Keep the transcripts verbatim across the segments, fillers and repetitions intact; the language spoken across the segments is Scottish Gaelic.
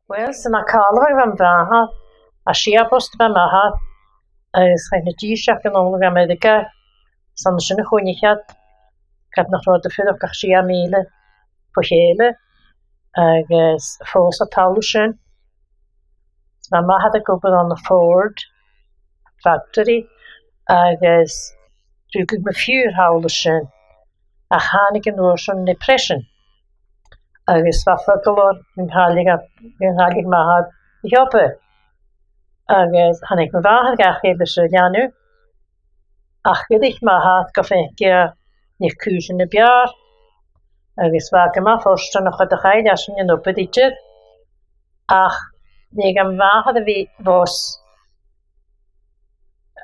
Uill, 's ann à Càrlabhagh a bha mo mhàthair, à Siabost a bha m' athair, agus chaidh na dithis aca a-null gu Ameireagaidh, 's ann an sin a chunnaic iad, ged nach robh iad a' fuireach ach sia mìle bho chèile, agus phòs iad thall an sin. 'S bha m' athair ag obair ann am Ford factory, agus rugadh mo phiuthar thall an sin, ach thàinig an uair sin an depression. Agus bha fàgail orm, gun chaill, gun chaill m' athair a h-obair. Agus thàinig mo mhàthair dhachaigh leis an leanabh, ach dh'fhairich m' athair gu faiceadh e na cùisean na b' fheàrr. Agus bha e gu math fortanach gun do chaill esan an obair idir, ach nì e dha mo mhàthair a bhith bos,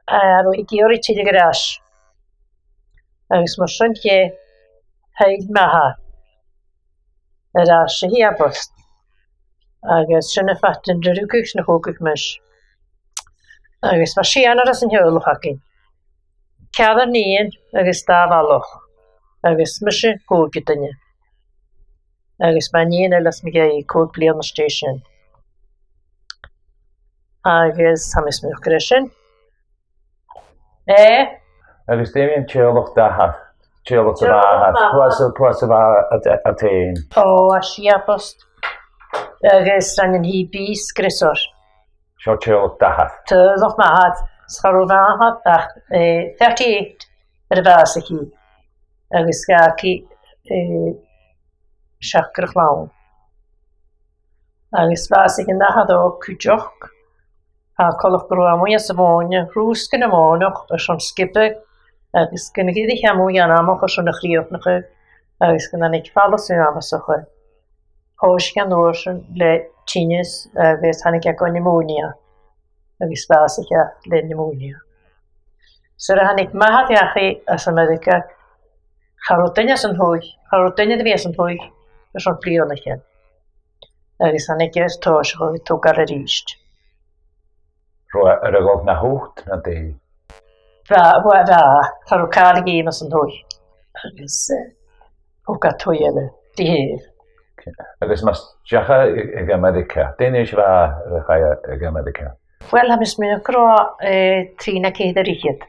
eh, a bhith ag iarraidh tilleadh air ais. Agus mar sin dheth, thill m' athair air ais a Shiabost. Agus sin am fad' an do rugadh 's na thogadh mise. Agus bha seanair às an teaghlach againn. Ceathrar nighean agus dà bhalach. Agus mise còignear. Agus bha nighean eile às mo dhèidh, còig bliadhna às dèidh sin. Agus tha mi a' smaoineachadh gur e sin. Eh? Agus dè mu dheidhinn teaghlach d' athar, teaghlach do mhàthar, cò às a, cò às a bha iad, iad fhèin? Ò, à Siabost. Agus rinn an H B sgriosar. Seo teaghlach d' athar. Teaghlach m' athar. 'S cha robh m' athair ach, eh, thirty-eight air a bhàsaich i. Agus dh'fhàg i, eh, seachd air a' chlann. Agus bhàsaich an athair òg cuideachd. Tha coltach gun robh e a-muigh anns a' mhòine, rùsgadh na mònach airson sgioba, agus gun do dh'fhuirich e a-muigh ann am meadhan a' chrìochnachadh, agus gun tàinig fallas-fhuaim às a chur. Thòisich e an uair sin le tinneas agus thàinig e gu pneumonia, agus bhàsaich e le pneumonia. 'S nuair a thàinig m' athair dhachaigh às Ameireagaidh, cha robh duine às an taigh, cha robh duine air a bhith às an taigh airson bliadhnaichean. Agus thàinig e air tòiseachadh a' togail a-rithist. Robh e air a dhol na shult, no dè? Bha, bha, bha, cha robh càil a dh'fheum às an taigh. Agus, eh, thog e taigh eile, dè tha. Agus mus deach e gu, gu Ameireagaidh, dè an aois a bha e nuair a chaidh e gu Ameireagaidh? Uill, tha mi a' smaoineachadh gun robh e, eh, trì no ceithir air fhichead.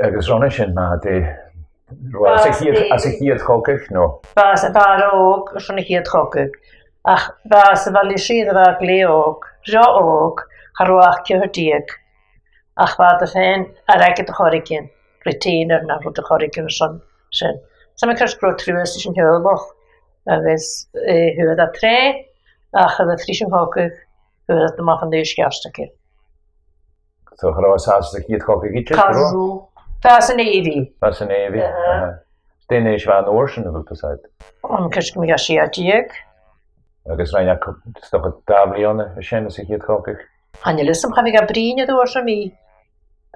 Agus roimhe sin, ma-thà, robh e às a' chiad, às a' chiad chogadh, no? Bha e, bha e ro òg airson a' chiad chogadh. Ach bha e sa bhaile sin, bha e glè òg, ro òg, cha robh e ach ceithir deug. Ach bha iad fhèin air airgead air choreigin, retainer no rudeigin air choreigin airson sin. 'S tha mi a' creidsinn gun robh truas ris an teaghlach, agus, eh, fhuair iad tro, ach a bha tric an cogadh, fhuair iad a-mach an aois cheart aca. So, cha robh e às a' chiad chogadh idir, cha robh? Bha e sa Navy. Bha e sa Navy, aha. Dè an aois a bha e an uair sin, a bheil fhios agad? Tha mi a' creidsinn gum biodh e sia deug. Agus rinn e co-, 's dòcha dà bhliadhna an sin às a' chiad chogadh? Chan eil fhios agam, cha bhiodh e a' bruidhinn an uair sin mi.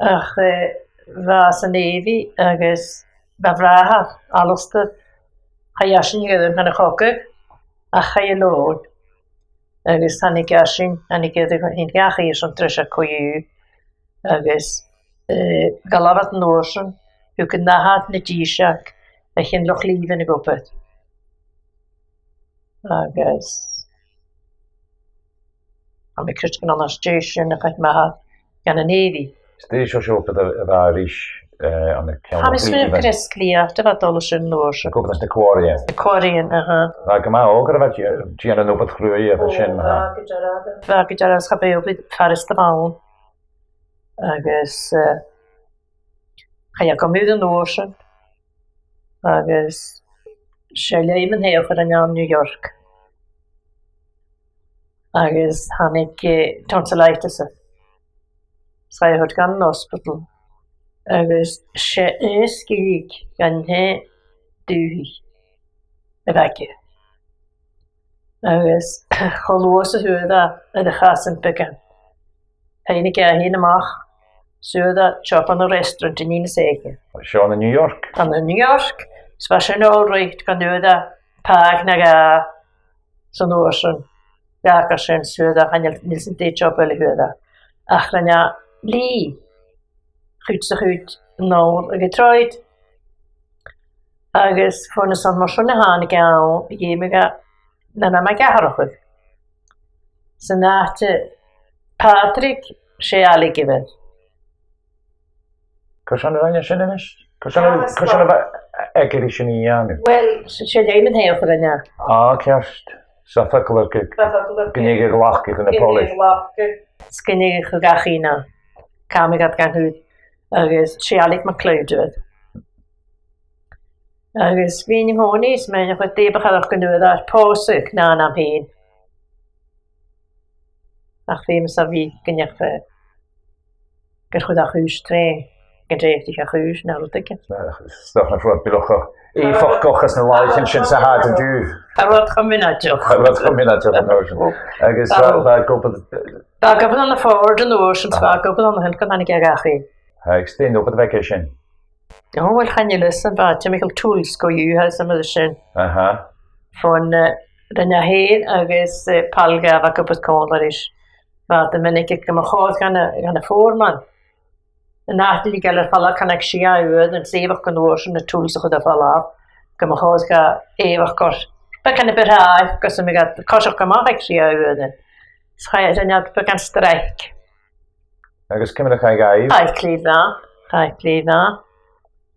Ach, eh, bha e sa Navy agus bha a bhràthair, Alasdair, chaidh esan a dh'Éirinn anns a' chogadh, ach chaidh e leotha. Agus thàinig esan, thàinig e a-staigh airson treis air co-dhiù. Agus, eh, dh'fhalbh iad an uair sin, thug an athair na dithis aca a chionn Loch Lìobhann ag obair. Agus tha mi a' creidsinn gun ann às dèidh sin a chaidh m' athair dhan an Navy. 'S dè seòrsa obair a, a bha e ris, eh, ann an ceann Loch Lìobhann? Tha mi a' smaoineachadh gur e sgrìobhadh a bha e a' dol an sin an uair sin. Ag obair anns na quarries. Na quarries, aha. Bha e gu math òg air a bhith a' dèanamh obair chruaidh air sin, aha. Ò, bha gu dearbh. Bha gu dearbh, 's cha b' e obair furasta a bh' ann. Agus, eh, chaidh e gu muir an uair sin. Agus 's e leum an taigh a chuir e ann an New York. Agus thàinig, eh, tonsillitis air. 'S chaidh a thoirt dhan an ospadal. Agus 's e aon sgillinn dhen taigh dubh a bh' aige. Agus cho luath 's a fhuair e air a chasan beagan, thàinig e fhèin a-mach, 's fhuair e job ann an restaurant an Aoine as Fhaide. Seo ann an New York? Ann an New York. 'S bha sin all right gun d' fhuair e pàigheadh no dhà san uair sin. Dh'fhàg e sin, 's fhuair e, chan eil, chan eil fhios agam dè an job eile a fhuair e. Ach rinn e leth, chuid 's a chuid a-null a Detroit. Agus bhon a bha e mar sin a thàinig e ann, dh'fheumadh e na, na, na, atharrachadh. San àite Pàdraig, 's e Ailig a bh' ann. Carson a rinn e sin a-nis? Carson a, carson a bha e ag iarraidh sin a dhèanamh? Well, 's e, 's e Liam an t-athair a rinn e. Ah, ceart. 'S e a' faighinn gu, gun e a ghlacadh na poilis. 'S gun e a ghlacadh. 'S gun e a ghlacadh na. Càit am biodh iad gan cur? Agus 's e Ailig MacLeòid a bh' ann. Agus bhithinn an-còmhnaidh, 's mi a' cur dè bu chòir gun d' fhuair e pòsadh na an àm fhèin. Ach bha mi a' smaoineachadh gun deach, eh, gun chuir e a' chùis tron, gun deach a' chùis no rudeigin. 'S dòcha nach robh e buileach cho èifeachdach anns na làithean sin 's a tha iad an-diugh. Cha robh e cho mionaideach. Cha robh e cho mionaideach an uair sin. Agus bha, bha e ag obair, bha e ag obair ann am Ford an uair sin, bha e ag obair ann a shin gun tàinig e dhachaigh. Agus dè an obair a bh' aige sin? O, uill, chan eil fhios agam, bha e timcheall tools co-dhiù, tha fhios agam air sin. Aha. Bhon, eh, rinn e fhèin agus, eh, pal dha a bha ag obair còmhla ris. Bha iad a' mìneachadh gum bu chòir dhan a, dhan a' fhoreman an ath-oidhche a dhol air falbh, chan fhaic sibh e uaireannan, 's e a bh' aig an uair sin na tools a chur air falbh, gum bu chòir dha èifeachd air. Bha e gun a' bhith air ais gus am biodh e a' coiseachd a-mach, fhaic sibh e uaireannan. 'S chaidh, rinn iad beagan straic. Agus ciamar a chaidh dhaibh? Chaidh glè mhath, chaidh glè mhath.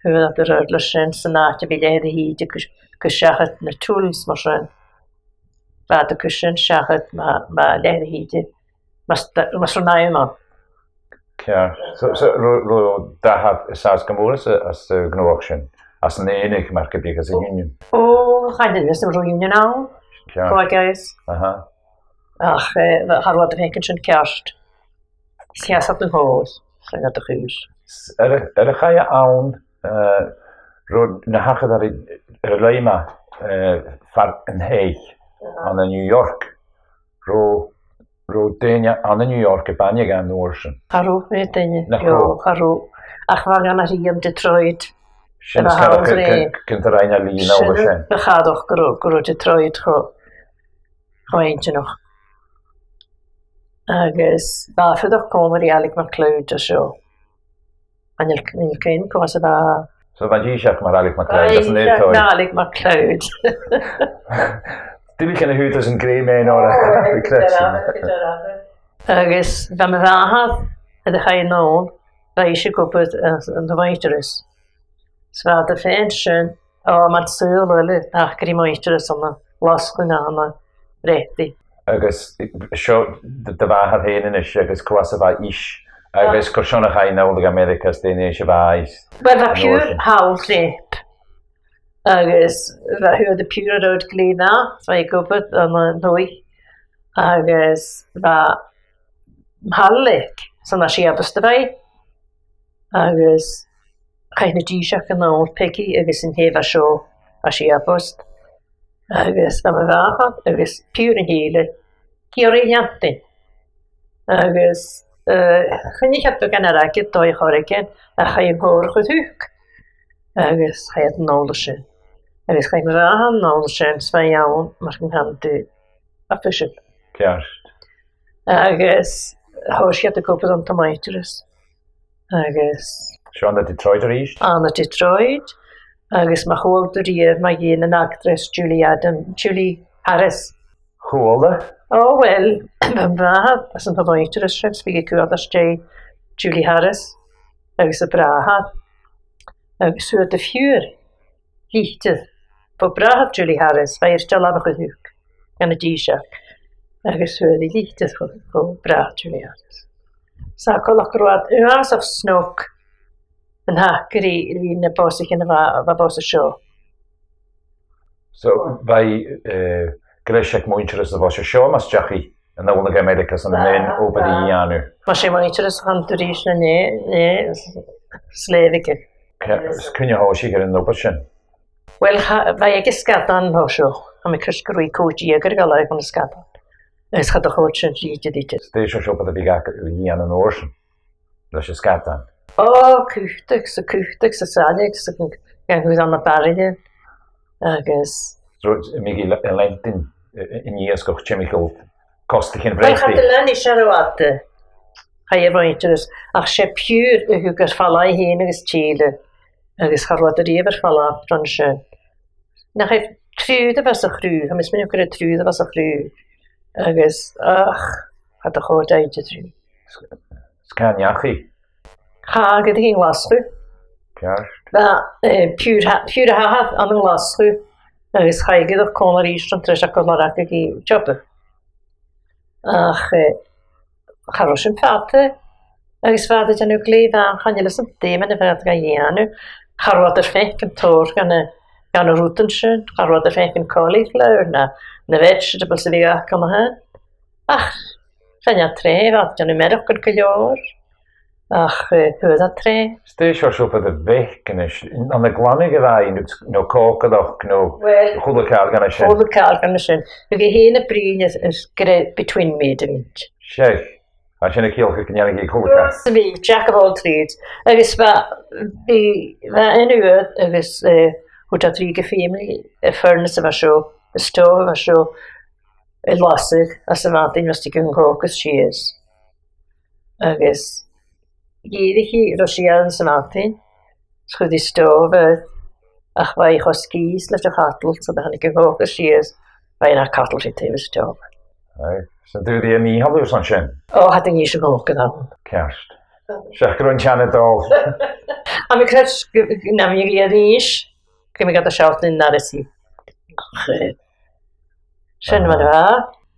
Fhuair iad air adhart leis sin san àite a bhith leathair a thìde gu, gu seachad na tools mar sin. Bha iad a' cur sin seachad ma, ma leathair a thìde. Mas, mas robh an t-àm ann. Ceart. So, so, ro, ro, tha iad a' sàs gu mòr às a, às a' ghnothach sin, às an aonadh mar gum biodh, às an union? O, chan eil fhios agam an robh union ann. Ceart. Cò aig a tha fhios? Aha. Ach, eh, cha robh iad a' faicinn sin ceart. Sìos an còrr, sin a' chùis. Air, air a chaidh ann, eh, ro na thachair air, air a' leum, eh, far an taigh, ann an New York. Ro, ro daoine ann an New York a' bainne dha an uair sin. Cha robh, bha daoine, nach robh? Cha robh. Ach bha iad gan a' tighinn a Detroit. Sin as coireach gun, gun, gun do rinn e lìon a sin. Sin, bha e a' creidsinn gu robh, gu robh Detroit cho, cho inntinneach. Agus bha e a' fuireach còmhla ri Ailig MacLeòid an seo. Chan eil, chan eil cuimhn' cò às a bha. So bha an dithis aig Ailig MacLeòid, às an aon taigh. Ailig MacLeòid. Dìreach an-diugh, there's a great man or a, a creidsinn. Agus bha mo mhàthair, air a chaidh a-nall, bha ise ag obair, eh, anns a' Waitrose. 'S bha iad a' faighinn sin, o, mar saoghal eile, ach gu robh Waitrose ann an Glaschu no ann am Breatainn. Agus seo do, do mhàthair fhèin a-nis, agus cò às a bha ise, agus carson a chaidh i a-nall gu Ameireagaidh, 's dè an aois a bha i? Well, bha piuthar thall rèidh. Agus bha, fhuair am piuthar air adhart glè mhath, bha i ag obair ann an taigh. Agus bha mo sheanair, 's ann à Siabost a bha i. Agus chaidh na dithis aca a-nall, Peigi agus an tè a bha seo, à Siabost. Agus bha mo mhàthair agus piuthar an tè eile, Ciarraí Leantainn. Agus, eh, choinnich iad beagan airgid, dòigh air choreigin, ach chaidh an còrr a chur thuca. Agus chaidh iad a-nall an sin. Agus chaidh mo mhàthair a-nall an sin, 's bha i ann mar gun cantainn, a' fishing. Ceart. Agus thòisich iad ag obair ann an Waitrose. Agus seo ann an Detroit a-rithist? Ann an Detroit. Agus ma chuala tu riamh mu dheidhinn an actress Julie Adam, Julie Harris? Chuala. O, well, bha, bha, às an Waitrose sin, 's bha i a' cumail às dèidh Julie Harris agus a bràthair. Agus fhuair am piuthar litir bho bhràthair Julie Harris, bha i air dealbh a chur thuca dha na dithis aca. Agus fhuair i litir bho, bho bhràthair Julie Harris. 'S tha coltach gun robh iad uabhasach snog an taca ri, ri na bosaichean a bha, a bha a' bus an seo. So, bha, eh, greis aig muinntir às a' bhus an seo, mus deach i a-nall gu Ameireagaidh 's an aon obair a dhèanamh. Mas e muinntir às a' chontae a-rithist, nì, nì, s-, slèibh aige. Cuin a thòisich i air an obair sin? Well, cha, bha i aig an sgadan an toiseach, tha mi a' creids' gun robh i còig deug air a dhol air an sgadan. Is cha do thòisich i idir, idir. 'S dè seòrsa obair a bhiodh aice ri dhèanamh an uair sin leis an sgadan? O, cutadh 's a' cutadh 's a' sailleadh 's a' gan, gan cur ann am baraillean. Agus so, am biodh i a' le-, a' leantainn, eh, an iasgach timcheall costaichean Bhreatainn? Well, cha do lean i, 's e ro fhada. Chaidh a' mhuinntir às, ach 's e piuthar a thug air falbh i fhèin agus tè eile, agus cha robh iad a-riamh air falbh bhon sin. Nach e triùir a bha sa chriutha, tha mi a' smaoineachadh gur e triùir a bha sa chriutha. Agus, ach, cha do chòrd e idir rium. 'S càit an deach i? Chaidh i gu Glaschu. Ceart. Bha, eh, piuthar, piuthar a h-athair ann an Glaschu, agus chaidh i gu còmhla ris an treis a' còmhla aca gu Tioba. Ach, eh, cha robh sin fada, agus bha iad a' dèanamh glè mhath, chan eil fhios agam dè mar a bha iad ga dhèanamh. Cha robh iad air faicinn tòrr dha na, dha na rudan sin, cha robh iad air faicinn cauliflower, na, na vegetables a bhiodh aca ma-thà. Ach, rinn iad tro, bha iad a' dèanamh mearachdan gu leòr. Ach, eh, fhuair iad tro. 'S dè seòrsa obair a bh' aig na, anns na gleannaich a bha i, no còcaireachd, no a h-uile càil dha na sin? Well, a h-uile càil dha na sin. Bhiodh i fhèin a' bruidhinn air, air grèim between me and me. Seadh. Tha sin a' ciallachadh gun dèanadh i a h-uile càil. Sa bhith, jack of all trades. Agus bha, bha, bha aon uair agus, eh, thuirt iad rithe gum feumadh i a' furnace a bha seo, an stove a bha seo, a lasadh anns a' mhadainn mus tigeadh an còcas sìos. Agus dh'èirich i ro shìorraidh anns a' mhadainn, 's chuir i stove air, ach bha i cho sgìth leis a' chadal, so nuair a thàinig an còcas sìos, bha i na cadal ri taobh an stove. Aye. So an d' fhuair i a mhìos air an sin? O, cha do dh'inns i còcaireachd. Ceart. Seach gun robh an teine dol. Tha mi a' creids' gu, gu, nam biodh i a-rithist, gum biodh iad a' sealltainn an doras i. Ach, eh, sin mar a bha.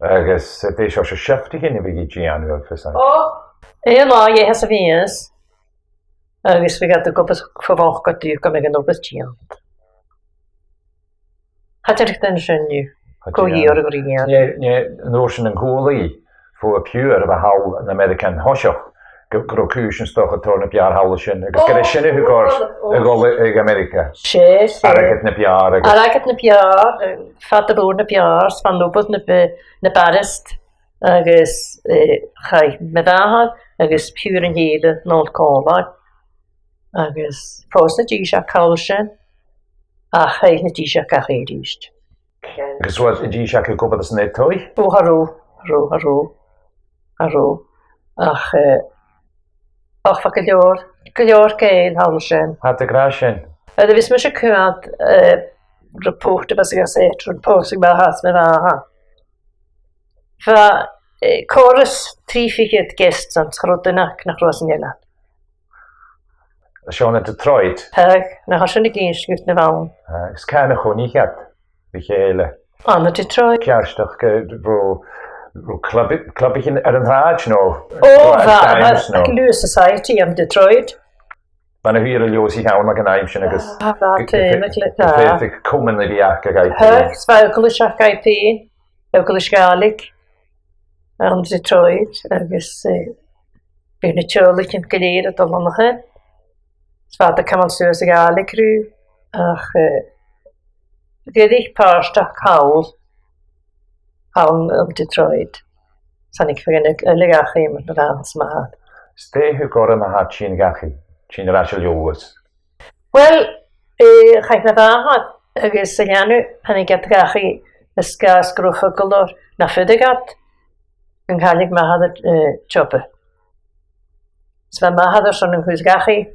Agus, eh, dè seòrsa shift a bhiodh i a' dèanamh, am fios agad? O, aon latha dheth sa mhìos. Agus bhiodh iad ag obair fo mhoch gu dubh gum biodh an obair dèante. Cha dèanadh iad sin an-diugh. Cha dèanadh. Cò dh'iarr a' ghrian? Nì, nì, an uair sin an cuala i bho a' phiuthar a bha thall ann an Ameireaga an toiseach, gu, gun robh cùisean 's dòcha tòrr na b' fheàrr thall an sin, agus gur e sin a thug oirre a dhol a, a dh'Ameireaga. 'S e, 's e. Airgead na b' fheàrr agus... Airgead na b' fheàrr, eh, fada mhòr na b' fheàrr, 's bha an obair na b', na b' fheàrr. Agus, eh, chaidh mo mhàthair agus piuthar an fhèill a-null còmhla. Agus phòs na dithis aca thall an sin, ach chaidh na dithis aca dhachaigh a-rithist. Agus an robh na dithis aca ag obair anns an taigh? O, cha robh, cha robh, cha robh, cha robh. Ach, eh, ach bha gu leòr, gu leòr gèile thall an sin. Tha, tha, gu dearbh sin. Nuair a bhios mise a' coimhead, eh, report a bha sa Ghazette, report a bha a' fàs mu bhàthaich. Bha, eh, còrr is trì fichead guest ann, 's cha robh duine nach robh san eilean. Seo ann an Detroit? Tha, nach eil sin ag innse dhut na bh' ann. Agus càit an do choinnich iad ri chèile? Ann an Detroit. Ceart, ach an robh, robh club, clubaichean air an t-sràid, no? O, bha, bha, bha Glue Society ann an Detroit. Bha na h-uiread leotha sa cheann aig an àm sin agus... Ah, bha, gu, gu, gu, gu, gu, gu, gu, cumann a bh' aca dhaibh. Tha, 's bha eaglais aca dhaibh fhèin, eaglais Ghàidhlig ann an Detroit, agus, eh, bhiodh na teaghlaichean gu lèir a' dol an sin. 'S bha iad a' cumail suas a' Ghàidhlig riutha, ach, eh, dh'fhuirich pàirt aca thall, thall ann an Detroit. 'S thàinig feadhainn eile dhachaigh mar a bha iad 's mo mhàthair. 'S dè thug oirre mo mhàthair tighinn dhachaigh, tighinn air ais a Leòdhas? Well, eh, chaidh mo mhàthair agus a leanabh, thàinig iad dhachaigh air sgàth 's gun robh eagal orra nach fuireadh iad, gun chaill mo mhàthair, eh, job. 'S bha m' athair airson an cur dhachaigh,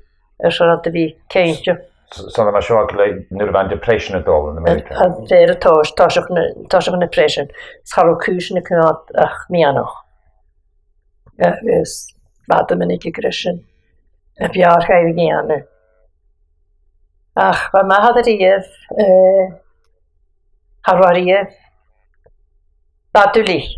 airson iad a bhith cinnteach. S-, 's ann mar seo a bha e nuair a bha an depression a' dol ann an Ameireaga. A, a, bha e air toiseach, toiseach na, toiseach na depression. 'S cha robh cùisean a' coimhead ach meadhanach. Agus bha iad a' mìneachadh gur e sin a b' fheàrr dhaibh a dhèanamh. Ach bha m' athair a-riamh, eh, cha robh e a-riamh, bha e duilich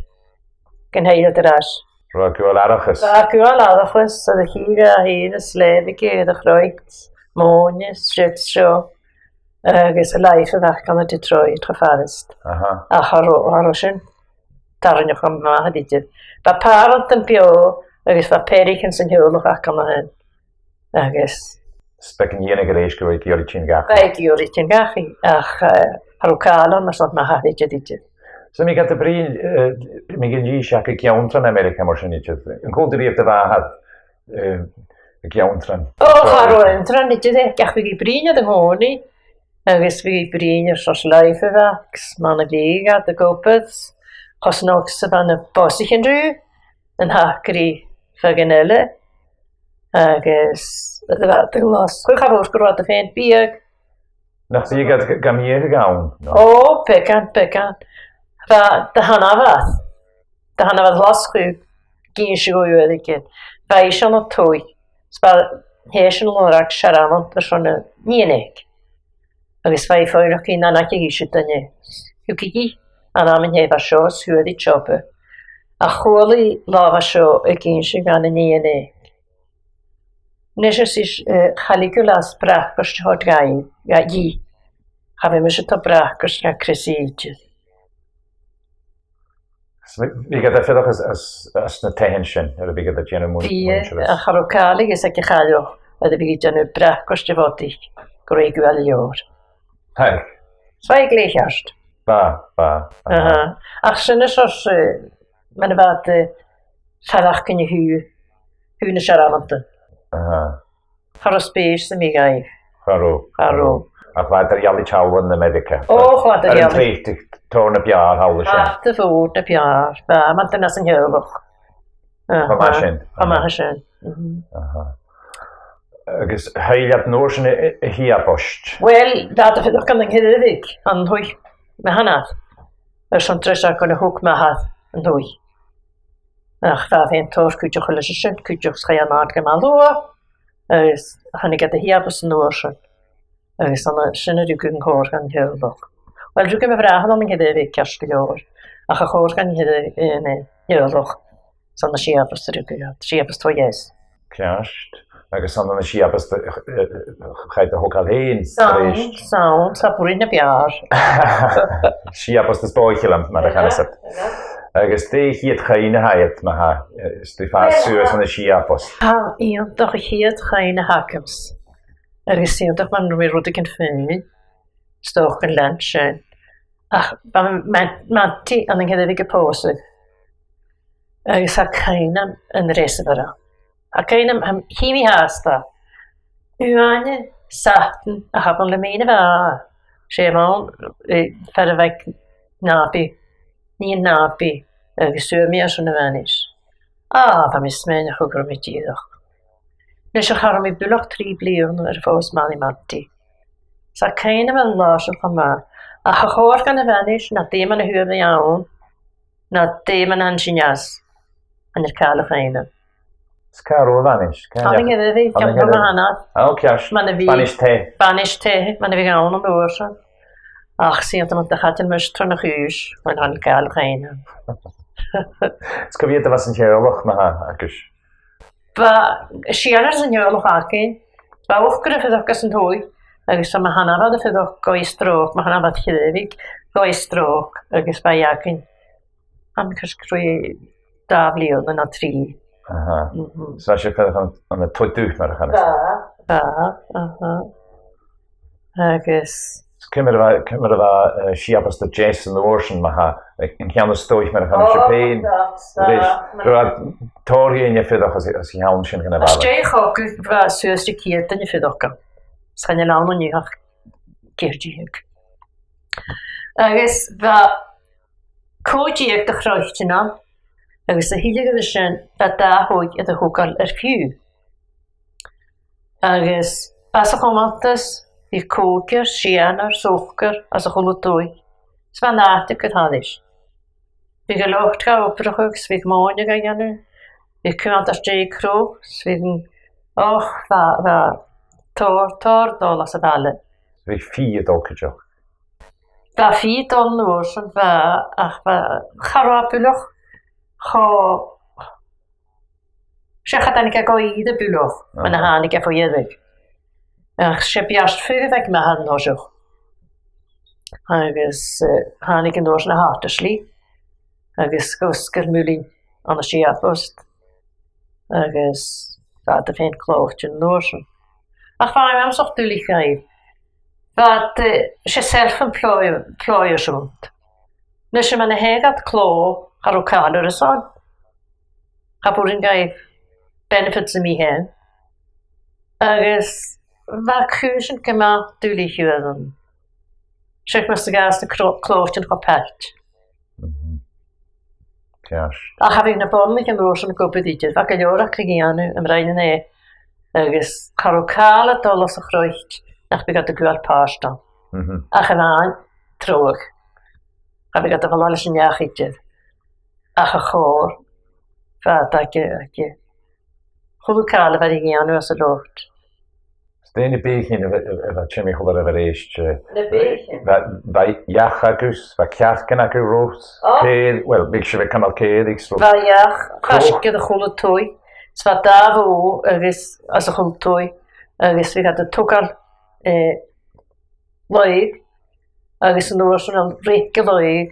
gun tèid iad air ais. Robh e a' gabhail aithreachas? Bha e a' gabhail aithreachas, air a chidhe fhèin, is leughadh aige air a' chroit, mòine, siud seo, agus an life a bh' aca ann an Detroit cho furasta. Aha. Ach cha robh, cha robh sin tarraingeach dha mo mhàthair idir. Bha pàrantan beò agus bha peathraichean san teaghlach aca an sin. Agus 's beag an t-iongnadh a-rithist gun robh e ag iarraidh tighinn dhachaigh. Bha e ag iarraidh tighinn dhachaigh, ach, eh, cha robh càil ann airson mo mhàthair idir, idir. So, bha mi gad bhruidhinn, eh, bha mi gad bhruidhinn aig an ceann tron Ameireaga mar sin idir. An cuala tu riamh do mhàthair, eh, aig an ceann tron? O, cha robh aon tràth idir, ach bhiodh i a' bruidhinn air a' chòmhnaidh. Agus bhiodh i a' bruidhinn air seòrsa life a bh' aca, mar a bhiodh iad ag obair, cho snog 's a bha na bosaichean riutha, an taca ri feadhainn eile. Agus, bha iad a' glas-, chuir, cha mhòr gun robh iad a' faighinn biadh. Nach biodh iad ga, gam fhiathachadh ann, no? O, beagan, beagan. Bha, do sheanmhair, Tha hana bha las chu gin si go uair aige. Bha i sin a' tòig. 'S bha, thèid sin a-null aig searmontan airson an nighean aige. Agus bha i a' faighneachd an ann aig a' ghiseadh duine. Thug i an amannan a bha seo, 's fhuair i job. A chuala i làmh a seo a' gin si gun an nighean aige. Nis is is, eh, chailligeil as bracaist a thoirt dhaibh, ga dhì. Cha bhi mise a' toirt bracaist ga Chris idir. So, bhiodh iad a' fuireach as, as, as na taighean sin, air a bhiodh iad a' dèanamh mun-, Bhiodh, muinntir a' chàradh agus aig a' chailleach, air a bhiodh iad a' dèanamh bracaist a bhodaich, gu robh i gu leòr. Tha. Bha i glè cheart. Bha, bha. Aha. Aha. Ach sin as, eh, mar a bha iad, eh, faireachdainn a thaobh, thaobh na searmontan. Aha. Cha robh spèis sam bith dhaibh. Cha robh. Cha robh. Ach bha iad air a dhol a-null a Mheiriceá. Ò, bha iad air a dhol. Air an taobh tòrr na b' fheàrr thall an sin. Taobh tòrr na b' fheàrr. Bha, mar a tha an teaghlach. Aha. Tha mi a' smaoineachadh sin. Tha mi a' smaoineachadh sin. Mhm. Aha. Agus thill iad an uair sin a, a, a Chiabost. Uill, bha iad a' fuireach ann an Ciarraí Bhig, an taigh mo sheanar. Airson treis a chur na thog m' athair an taigh. Ach bha e fhèin tòrr cuideachadh leis a sin, cuideachd 's chaidh e an-àirde gu math luath, agus thàinig iad a Chiabost an uair sin. Agus an uair sin a rugadh an còrr dhen teaghlach. Uill, rugadh mo bhràthair ann an Ciarraí Bhig ceart gu leòr, ach a' chòrr dhen teaghlach, eh, an teaghlach, 's ann à Siabost a rugadh iad, Siabost Mhaois. Ceart. Agus 's ann à Siabost, eh, eh, chaidh a thogail fhèin, 's ann, 's ann, 's ann a b' urrainn na b' fheàrr. Siabost is Bòidhealan, mar a chanas iad. Agus dè a' chiad chuimhne a th' agad, ma-thà, eh, is tu a' fàs suas ann an Siabost? Tha, iongantach a' chiad chuimhne a th' agamsa. Agus 's iongantach mar a bha mi rudeigin fhìn, 's dòcha gun lean sin. Ach bha m-, m-, m' antaidh ann an Ciarraí Bhig a' pòsadh. Agus tha cuimhn' agam an reothadh oirre. Tha cuimhn' agam, chì mi fhathast e. Uaine Satainn a' Chabanail, le mìneachadh. 'S e am bonn, eh, fear a bh' aig Nàbaidh, nighean Nàbaidh, agus fhuair mi airson a' bhanais. Ah, bha mi a' smaoineachadh gun robh mi dìreach. Nis, cha robh mi buileach trì bliadhna nuair a phòs m' antaidh m' antaidh. 'S tha cuimhn' agam an latha sin cho math. Ach a' chòrr dhen a' bhanais, na dè mar a fhuair mi ann, na dè mar a tha an sin às, chan eil càil a' chuimhne. 'S càit an robh a' bhanais? Càit an robh? Ann an Ciarraí Bhig, ann an Ciarraí Bhig. Ò, ceart. Mar a bha. Banais taighe. Banais taighe, mar a bha ann an uair sin. Ach 's iongantach mar a chaidil mise tron a' chùis, chan eil càil a' chuimhne. 'S cò mheud a bha san teaghlach ma-thà, agus? Bha seanair san teaghlach againn, bha ochd air a' fuireach san taigh, agus bha mo sheanair air a' fuireach gu stroke, mo sheanair à Ciarraí Bhig, gu stroke, agus bha i againn. Am cus cruaidh dà bhliadhna no trì. Aha. Mhm. So, 's e a' fuireach ann, ann an taigh-dubh, mar a chanas. Bha. Bha, aha. Agus ciamar a bha, ciamar a bha, eh, Siabost a Deas an uair sin, ma-thà, eh, an ceann a-staigh, mar a chanas sibh fhèin? Ò, bha, bha. Robh tòrr dhaoine a' fuireach às, às a' cheann sin dhen a' bhaile. Às dèidh chogadh, bha suas ri ceud duine a' fuireach ann. 'S chan eil ann an-diugh ach ceithir deug. Agus bha còig deug de chroitean ann, agus a thuilleadh air sin, bha dà shocair air a thogail air fiù. Agus às a' chumantas, bha còigear, seanair, socair, às a h-uile dòigh. 'S bha an t-àite gu h-àraid. Bhiodh an lochd ga obrachadh, 's bhiodh mòine ga dhèanamh, bhiodh cumantas-deighe crodh, 's bhiodh an, och, bha, bha tòrr, tòrr a' dol às a' bhaile. Bhiodh fìdh a' dol cuideachd. Bha fìdh a' dol an uair sin, bha, ach bha, cha robh buileach cho, 's e cha tàinig e gu ìre buileach, mar a thàinig e bho dheireadh. Ach 's e beairt-fuirich a bh' aig m' athair an toiseach. Agus, eh, thàinig e an uair sin a Hattersley, agus dh'fhosgail muileann ann an Siabost, agus bha iad a' faighinn clòitean an uair sin. Ach bha e uabhasach duilich dhaibh. Bha iad, eh, 's e self-employ-, employers a bh' annta. Nise, mar a thàinig iad clò, cha robh càil air a shon. Cha b' urrainn dhaibh benefits a bhith ann. Agus bha cùisean gu math duilich uaireannan. 'S e mar sin a ghabhas na cro-, clòitean cho pailt. Mhm. Ceart. Ach cha bhiodh na boireannaich an uair sin ag obair idir, bha gu leòr aca ri dhèanamh, am rinn iad e, agus cha robh càil a' dol às a' chroit nach biodh iad a' gabhail pàirt ann. Mhm. Ach a-mhàin, treabhadh. Cha bhiodh iad a' falbh leis an each idir. Ach a' chòrr, bha iad aige, aige. A h-uile càil a bha iad a' dèanamh às an lot. 'S dè na beathaichean a bha, a bha timcheall oirbh a-rithist, eh, Na beathaichean? Bha, bha each agaibh, bha cearcan agaibh, Rose. Ò. Cèir-, well, bhiodh sibh a' cumail cèilidh, so. Bha each, faisg air a h-uile taigh. 'S bha dà bhò agus às a h-uile taigh, agus bhiodh iad a' togail, eh, laogh, agus an uair sin a' reic an laoigh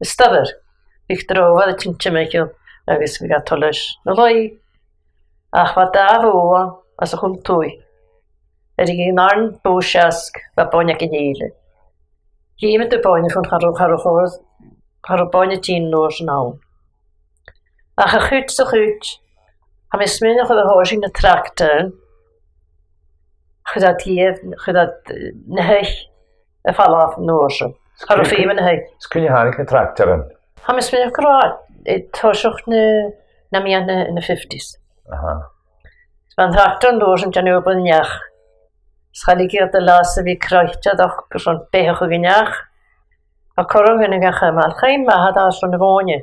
a-staigh. Bhiodh dràibhear a' tighinn timcheall agus bhiodh iad a' toirt leis na laoigh. Ach bha dà bhò ann às a h-uile taigh. Air an aon bhò seasg, bha boinn aig a chèile. Dh'fheumadh tu boinn a chur, cha robh, cha robh, cha robh boinn a' tighinn an uair sin ann. Ach a' chuid sa chuid, tha mi a' smaoineachadh gun do thòisich na tractaran, chuir iad, chuir iad, eh, na h-eich a' falbh an uair sin. Cha robh feum air na h-eich. Is cuin a thàinig na tractaran? Tha mi a' smaoineachadh gun robh e, eh, toiseach na, nam meadhan na, na fifties. Aha. Bha an tractar an uair sin a' dèanamh obair an each. 'S cha leigeadh iad an leas a bhith croitearachd airson beathachadh an each. Ach corra dhuine gan cumail, chaidh m' athair às airson na mòine.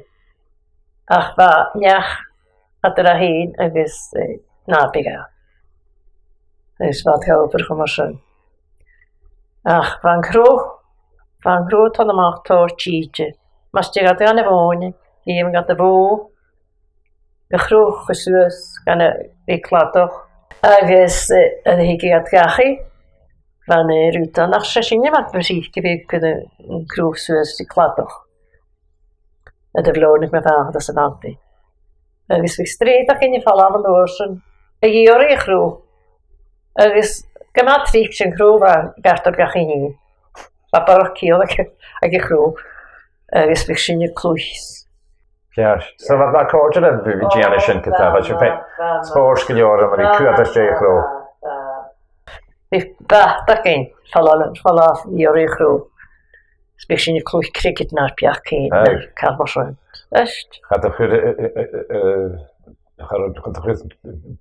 Ach bha an each eadar e fhèin agus, eh, nàbaidh e. Agus bha iad ga obrachadh mar sin. Ach bha an crodh, bha an crodh a' toirt a-mach tòrr tìde. Mus tigeadh iad dhan a' mhòine, dh'fheumadh iad a' bhò, a' chrodh a chur suas gun a bhith cladach. Agus, eh, nuair a thigeadh iad dhachaigh, bha an aon rud ann, ach 's e sin a bha mi a' smaoineachadh, gum biodh an crodh suas ri cladach. Air a' bhlàr aig mo mhàthair às a' bhantaidh. Agus bhiodh sreath de dhaoine a' falbh an uair sin, a dh'iarraidh a' chrodh. Agus gu math tric 's e an crodh a bha a' gabhail dhachaigh fhèin. Bha barrachd ciall aig, aig a' chrodh. Agus bhiodh sinne a' cluich. Ceart. So bha, bha còrdadh leibh a bhith a' dèanamh sin, ge-tà, bha sibh fhèin, spòrs gu leòr, mar a chuireadh sibh a' chrodh. Bha, bha, bha, bha againn, falbh, falbh a dh'iarraidh a' chrodh. 'S bhiodh sinne a' cluich cricket no beagan, aye, no càil mar sin. Ist. Cha do chuir, eh, eh, eh, eh, cha do, cha do chuir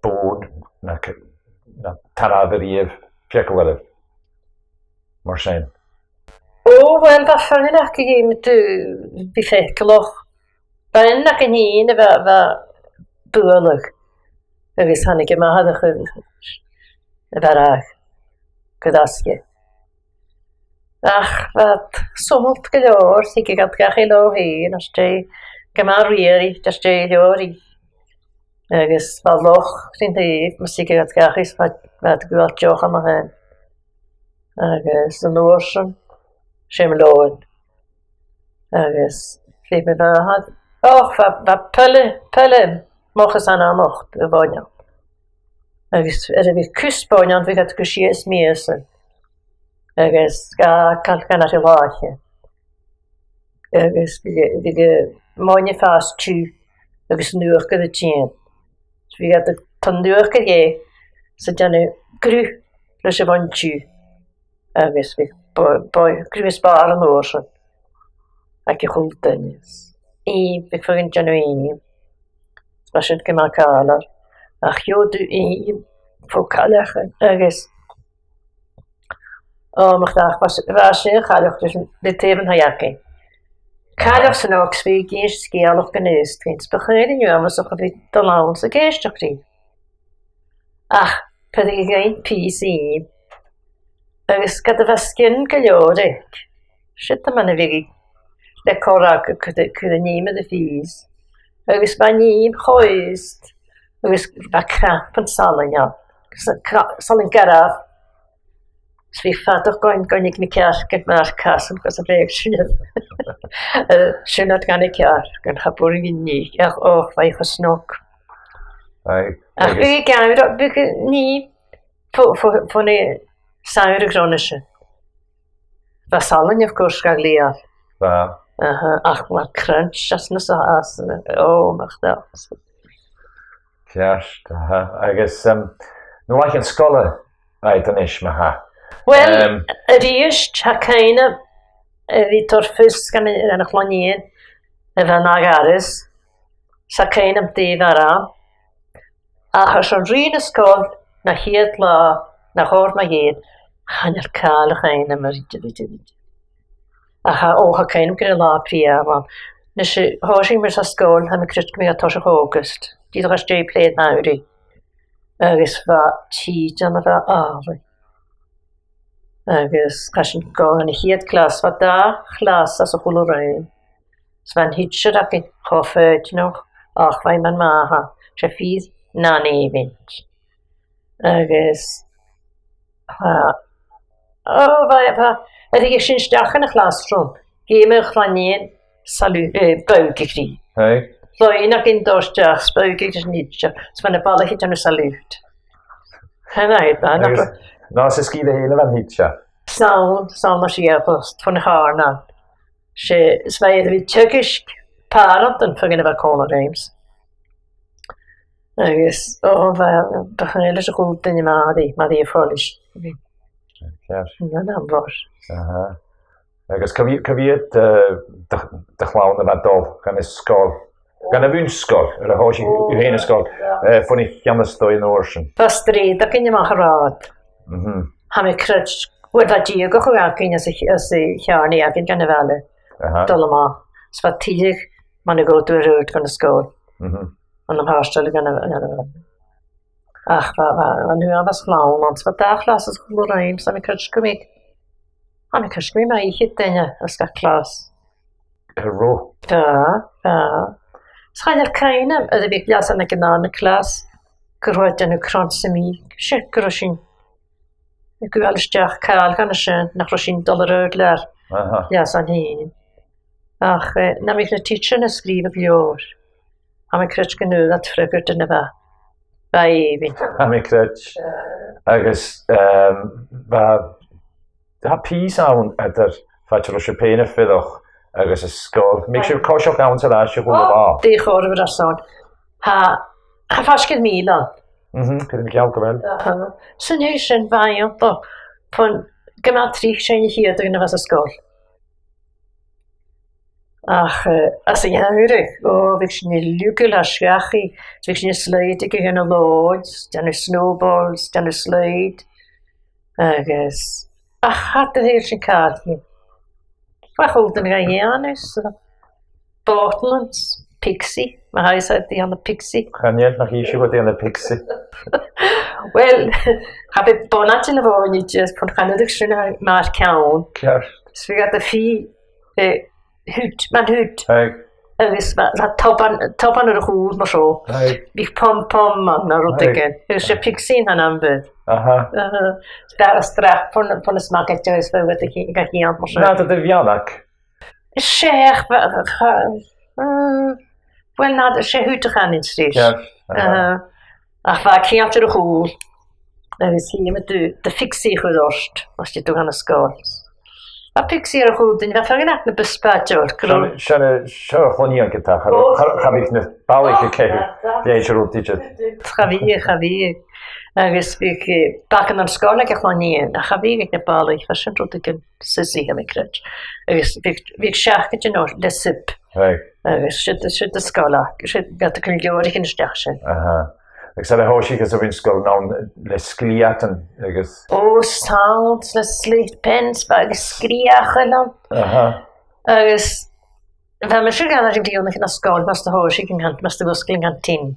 bòn no c-, no tarbh a-riamh feagal oirbh. Mar sin. Ò, uill, bha feadhainn aca a dh'fheumadh tu bhith faiceallach. Bha aon againn fhìn a bha, bha bualadh, agus thàinig am athair a chur a bharrachd gu dàsgair. Ach bha iad sònraichte gu leòr, thigeadh iad dhachaigh leotha fhèin, às dèidh, gu math riarraidh, às dèidh leabhraidh. Agus bha loch rin taobh, mus tigeadh iad dhachaigh, bha, bha iad a' gabhail deoch a-mach. Agus an uair sin, 's e mo leabhar. Agus bha mi a' faighinn, och, bha, bha pile, pile moch is ann a-mach a' bhainne. Agus air a bhith cus bainne ann, bhiodh iad gu sia is mìosan. Agus ga, ga, gan aire làithean. Agus bhiodh, bhiodh am bainne a' fàs tiugh agus an uachdar a' tighinn. Bhiodh iad a' toirt an uachdar dheth, 's a' dèanamh gruth leis a' bhainne tiugh. Agus bhiodh bo-, bo-, gruth is bàrr an uair sin aig a h-uile duine. Ìm, bhiodh feadhainn a' dèanamh ìm. Bha sin gu math càilear. Ach gheibheadh tu ìm fo cailleachan agus, ò, mo chreach, bha s-, bha sin cailleach leis an, le taobh an taigh againn. Cailleach san ox, bhiodh i ag innse sgeulachdan is, ins bu chaomh leinn uabhasach a bhith a' dol ann 's ag èisteachd rithe. Ach, bhiodh i a' gabhail pìos ìm, agus ged a bha sgian gu leòr aice, siud am meadhan a bhiodh i le corrag a' cur, cur an ìm air a' phìos, agus bha an t-ìm cho aost, agus bha cnap an salainn ann, agus an cna-, salainn garbh, 's bhiodh fadachd gun, gun tigeadh na cearcan mar casan gus am faigheadh sinn, eh, sinn iad dha na cearcan, cha b' urrainn dhuinn nì, ach, och, bha i cho snog. Aye, ach agus bhiodh i ag amhras, bhiodh i a' nì fo, fo, fo na samhraidhean a' ghrunnd sin. Bha salainn, of course, ga ghlèidheadh. Bha. Aha, ach bha crunch às na sa-, às na, ò, mo chreach. Ceart, aha. Agus, em, na làithean sgoile agad a-nis, ma-thà. Uill, em, a-rithist, tha cuimhne, eh, bhith a' toirt fios dhan, dhan a' chlann-nighean a bha na gharas, 's tha cuimhne agam dè bha ri. Ach airson ruith na sgoile, na chiad latha, na h-òr mu dheidhinn, chan eil càil a chuimhne agam air idir, idir, idir. Ach, ò, tha cuimhne agam gur e latha prìomh a bh' ann. Is e, thòisich mi sa sgoil, tha mi a' creidsinn gu bheil e toiseach August. Dìreach às dèidh plè an t-samhraidh. Agus bha tìde ann a bha àlainn. Agus chaidh sinn gu, dhan a' chiad chlas, bha dà chlas anns a h-uile rùm. 'S bha an tidsear againn cho foighidneach, ach bha i mar mhàthair, 's e fìor nàimhdean. Agus, ah, o, bha, bha, a bhiodh sinn a-steach dhan a' chlasroom, dh'fheumadh a' chlann-nighean salute, eh, bogadh rithe. Hey. Loidhneadh againn a' dol a-steach, 's bogadh ris an tidsear, 's bha na balaich a' dèanamh salute. Tha e, tha e, nach Agus, no, 's e sgìre fhèin a bh' ann an tidsear. 'S ann, 's ann a' siabost, fon a' chàrn ann. 'S e, 's bha e air a bhith a' teagasg pàrantan feadhainn a bha còmhla riums. Agus, o, bha, bha chan eil leis a h-uile duine mar a, mar a bha follais. Ceart. Nan am bhos. Aha. Agus cò bhiodh, cò bhiodh, eh, do, do chlann a bha a' dol dhan an sgoil? Dhan a' bhun-sgoil, air a thòisich thu fhèin an sgoil, eh, bhon a cheannaich thu an uair sin. Bha sreath againn a-mach an rathad. Mhm. Tha mi a' creids, uill, bha deugachaidh againn às a ch-, às a' cheàrnaidh againn dhan a' bhaile. Aha. Dol a-mach. 'S bha tuilleadh mun a dh'fhàg thu air adhart dhan an sgoil. Mhm. Ann am pàistean dhan a', dhan a' bhaile. Ach bha, bha, bha an uabhas chlann ann, 's bha dà chlas anns a h-uile rùm, 's tha mi a' creids gum biodh, tha mi a' creids gum biodh mu fhichead duine anns gach clas. An robh? Bha, bha. 'S chan eil cuimhne agam a bhith a' leasachadh ann an dàn a' chlas, gun robh e a' dèanamh cron sam bith, 's e gun robh sinn a' gabhail a-steach càil dhan a sin, nach robh sinn a' dol air adhart le, aha, leasan fhèin. Ach, eh, nam biodh na tidsearan a' sgrìobhadh leabhar, tha mi a' creids gun d' fhuair iad freagairt air na bha, bha èibhinn. Tha mi a' creids. Agus, ehm, bha, tha pìos ann eadar fad' a bha sibh fhèin a' fuireach agus an sgoil. Am biodh sibh a' coiseachd anns an àite a h-uile latha? Dè chòir a bhith airson. Tha, tha faisg air mìle ann. Mhm, cuiridh mi geall gu bheil. Aha. San uair sin bha e iontach, bhon, gu math tric sin a' chiad duine a bha san sgoil. Ach, eh, anns a' gheamhradh, o, bhiodh sinn a' liugail air sgath, bhiodh sinn a' sleamhnachadh aig an lòid, dèanamh snowballs, dèanamh sleamhnachadh. Agus, ach, cha do shaoil sinn càil. Bha a h-uile duine ga dhèanamh, so. Bottles, pixie, ma tha fhios agad dè th' ann am pixie. Chan eil, nach innis thu dè th' ann am pixie. Uill, cha b' e bonnaid a bh' ann idir, bhon chan fhuirich sinn mar ceann. Ceart. 'S bhiodh iad a' fighe, eh, hood, mar hood. Aye. Agus bha, bha toban, toban air a chùl mar seo. Aye. Bhiodh pom-pom ann no rudeigin. Agus 's e pixie a th' ann am bith. Aha. Aha. 'S bha strap bhon, bhon a' smagaid agus bha iad ga, ga dhèanamh mar seo. Na, tha e a' dol a bhith ann. 'S e, ach, bha, cha, mm, uill, na, 's e hood a chanainn-sa ris. Ceart, aha. Eh, ach bha e ceangailte air a chùl. Agus dh'fheumadh tu do phixie a chur ort, mus tigeadh tu dhan an sgoil. Bha pixie air a chùl duine, bha feadhainn aca na bu spaideil, gu robh. Sin, sin, eh, seo a chluinneadh iad, cha, cha, cha bhiodh na balaich a' creidsinn, dè seòrsa rud a bh' ann. Cha bhiodh, cha bhiodh. Agus bhiodh, eh, bagan an sgoil aig a' chloinn fhèin, ach cha bhiodh aig na balaich, bha sin rudeigin sissy, tha mi a' creids. Agus bhiodh, bhiodh seacaidean orra le sip. Right. Agus siud, siud an sgoil aca, siud, ged a chuir leabhraichean a-steach sin. Aha. Agus air a thòisich sibh san sgoil, an ann le sglèatan agus. O, 's ann, le slate pens, bha agus sgreuchail ann. Aha. Agus bha mise a' gabhail ri bhliadhnaichean na sgoil, mus do thòisich an can-, mus do dh'fhosgail an canteen.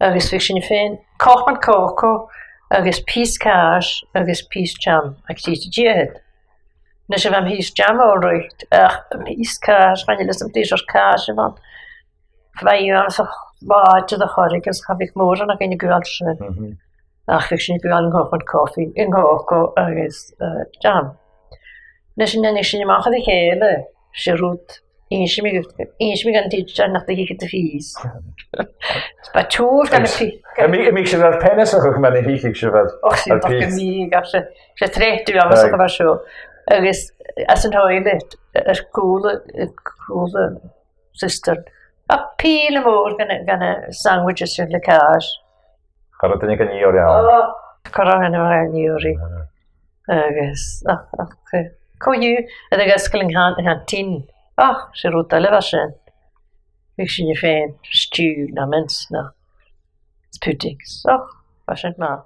Agus bhiodh sinne fhèin cupan cocoa agus pìos càis agus pìos jam aig trì fichead. Nise, bha am pìos jam all right, ach am pìos càis, chan eil fhios agam dè seòrsa càis a bh' ann. Bha e uabhasach làidir a chur agus cha bhiodh mòran againn a' gabhail sin. Mhm. Ach bhiodh sinne a' gabhail an cupan cofaidh, an cocoa agus, eh, jam. Nise, nuair a thàinig sinn a-mach air a chèile, 's e rud, innsidh mi, innsidh mi dhan tidsear nach do thuig iad am pìos. Bha tiùrr dhan a' phi- Am bi-, am biodh sibh air peanas a chur mun a thigeadh sibh air, Och, sin air pìos? Am biodh, ach 's e, 's e trèanadh uabhasach a bha seo. Agus, eh, anns an toilet, air cùl a, air cùl a' cistern. Bha pìle mòr dhen a, dhen a sandwiches sin le càis. Cha robh duine gan iarraidh ann. Oh, cha robh duine gan iarraidh. Ah. Agus, ach, ach, eh, co-dhiù, air a dh'fhosgail an can-, an canteen. Ach, 's e rud eile a bha sin. Bhiodh sinne fhèin, stew, no mince, no puddings. Ach, bha sin math.